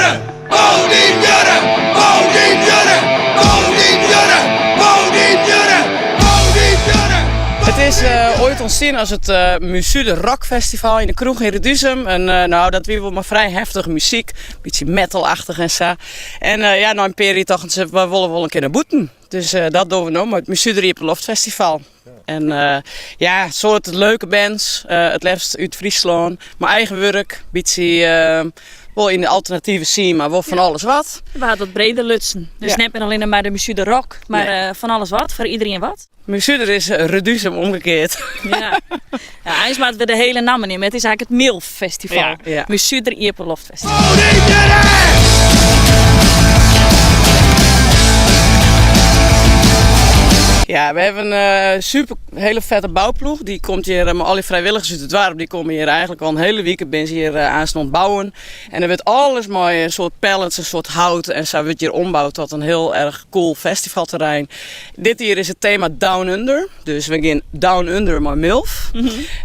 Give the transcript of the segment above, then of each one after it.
buorren, bou dy buorren, bou dy buorren, bou dy buorren, bou dy buorren, bou dy buorren. It is oait ûntstien as it Musuder Rock Festival yn de kroech yn Reduzum. En nou, dat wie wol mei frij heftige muzyk, bytsje metalachtich en sa. En ja, nei in pear jier tochten se, we wolle wol in kear nei bûten. Dus dat dogge we no mei it Musuder Iepenloftfestival. En ja, soad leuke bands, it leafst út Fryslân, mei eigen wurk, bytsje wol yn de alternative scene, mar wol fan alles wat. We ha it wat breder lutsen, dus net mear allinne mar de Musuder Rock, mar fan alles wat, foar iderien wat. Musuder is Reduzum omgekeard. Ja, ja eins moatte we de hiele namme nimme. It is eigentlik it MILF Festival. Ja, ja. Musuder Iepenloftfestival. Ja, we hebben een super hele vette bouwploeg. Die komt hier met alle vrijwilligers uit het dorp. Die komen hier eigenlijk al een hele week ben ze hier aan het bouwen. En er wordt alles met een soort pallets, een soort hout en zo wordt hier ombouwd tot een heel erg cool festivalterrein. Dit jier is it tema Down Under. Dus we gean Down Under mei Milf.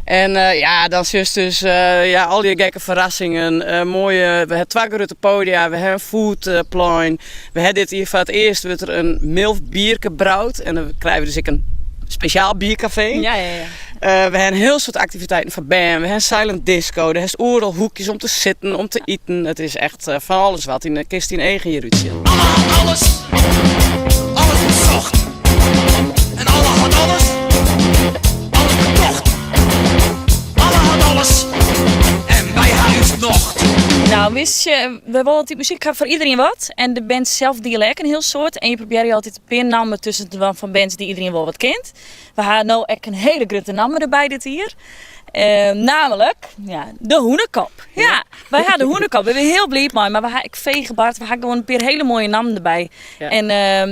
En ja, dan sjochst dus ja, al dy gekke ferrassingen. Moaie, we ha twa grutte podia, we ha in foodplein. We ha dit jier foar it earst wurdt der in Milf bierke broud. En dan krije we dus ek in spesjaal bierkafee. Ja, ja, ja. We ha in hiel soad aktiviteiten foar bern. We ha in silent disco. Der hast oeral hoekjes om te sitten, om te iten. It is echt fan alles wat. Yn kinst dyn eagen hjir út sjen. Alle hat alles, alles besocht. En alle hat alles, alles betocht. Alle hat alles en wy ha ús nocht. Nou, wist je, we wolle altyd muzyk ha foar iderien wat. En de bands sels diele ek in hiel soad. En je probearje altyd in pear nammen tusken te dwaan fan bands dy't iderien wol wat kent. We ha no ek in hiele grutte namme derby dit jier. Namelijk ja, de Hûnekop. Ja, wy ha de Hûnekop. We binne hiel bliid mei, mar we ha ek Fegebart. We ha gewoan in pear hiele moaie nammen derby. Ja. En,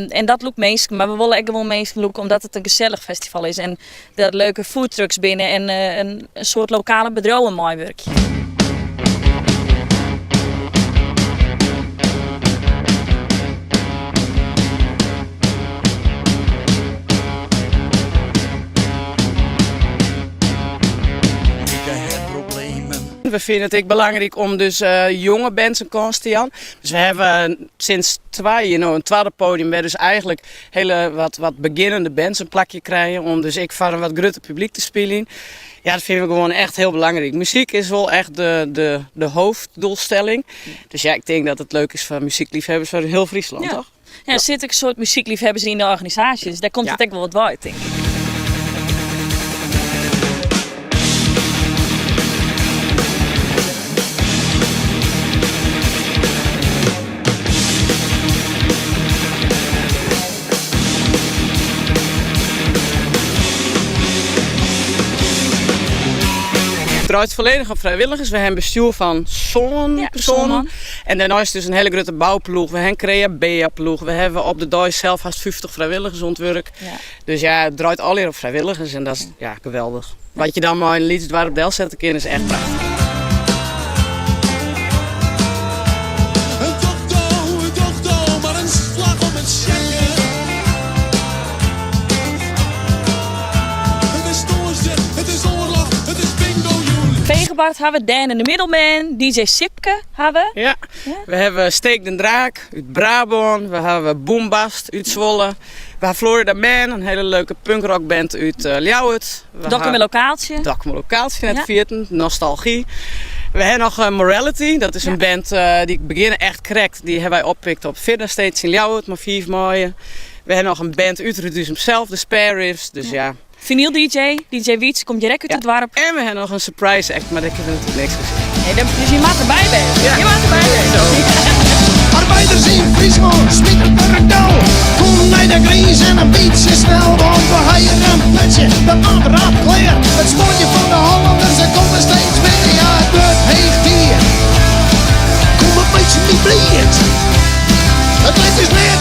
en dat lûkt minsken. Mar we wolle ek gewoan minsken lûke omdat it in gesellich festival is. En der leuke foodtrucks binne en in soad lokale bedriuwen meiwurkje. We fine it ek belangryk om dus jonge bands in kâns te jaan. Dus we hawwe sinds twa jier no in twadde podium wêr dus eigentlik hiele wat, wat begjinnende bands in plakje krije om dus ek foar in wat grutter publyk te spyljen. Ja, dat fine we gewoan echt hiel belangryk. Muzyk is wol echt de, de, de hoofddoelstelling. Dus ja, ik tink dat it leuk is foar muzykleafhawwers foar hiel Fryslân, Ja. toch? Ja, der sitte ek in soad muzykleafhawwers yn de organisaasje, dus dêr komt Ja. it ek wol wat wei, tink ik. Het draait volledig op vrijwilligers. We hebben een bestuur van sân Ja, personen. sân man. En dêrneist dus in hiele grutte bouploech. We ha in Crea-Bea-ploech. We hawwe op de dei sels hast 50 frijwilligers oan it wurk. Ja. Dus ja, it draait allegear op frijwilligers en dat is ja, geweldich. Wat je dan mei in lyts doarp delsette kin is echt prachtich. Een dokter, een dokter, mar in slach om it tsjerke. It is tongersdei, it is oarloch, it is bingo-jûn. Fegebart ha we, Dan and the Middleman, DJ Sipke ha we. Ja, we hawwe Steek den Draak út Brabân, we hawwe Boombast út Zwolle, we hawwe Florida Man, in hiele leuke punkrockband út Ljouwert. We Dokkumer Lokaaltsje. Dokkumer Lokaaltsje, net Ja. ferjitten, Nostalgie. We hawwe noch Morality, dat is in Ja. band dy't begjinne echt krekt. Dy hawwe wy oppikt op Firda State yn Ljouwert, mei 5 maaie. We hawwe noch in band út Reduzum sels, de Spare Riffs, dus ja. Vinyl DJ, DJ Wiets, komt hjir ek út Ja. it doarp. En we hawwe noch in surprise act, mar dêr kinne we natuerlik niks oer sizze. Nee, dan, dus je moat derby wêze. Ja. Je moat derby wêze. Zo. Arbeiders yn Fryslân, smyt it wurk del. Kom nei de grins en in bytsje snel, want we ha hjir in putsje, dat moat rap klear. It spotje fan de Hollanners, der komme steeds mear. Ja, it wurdt heech tiid. Kom, it meitsje my bliid. It lit ús neat.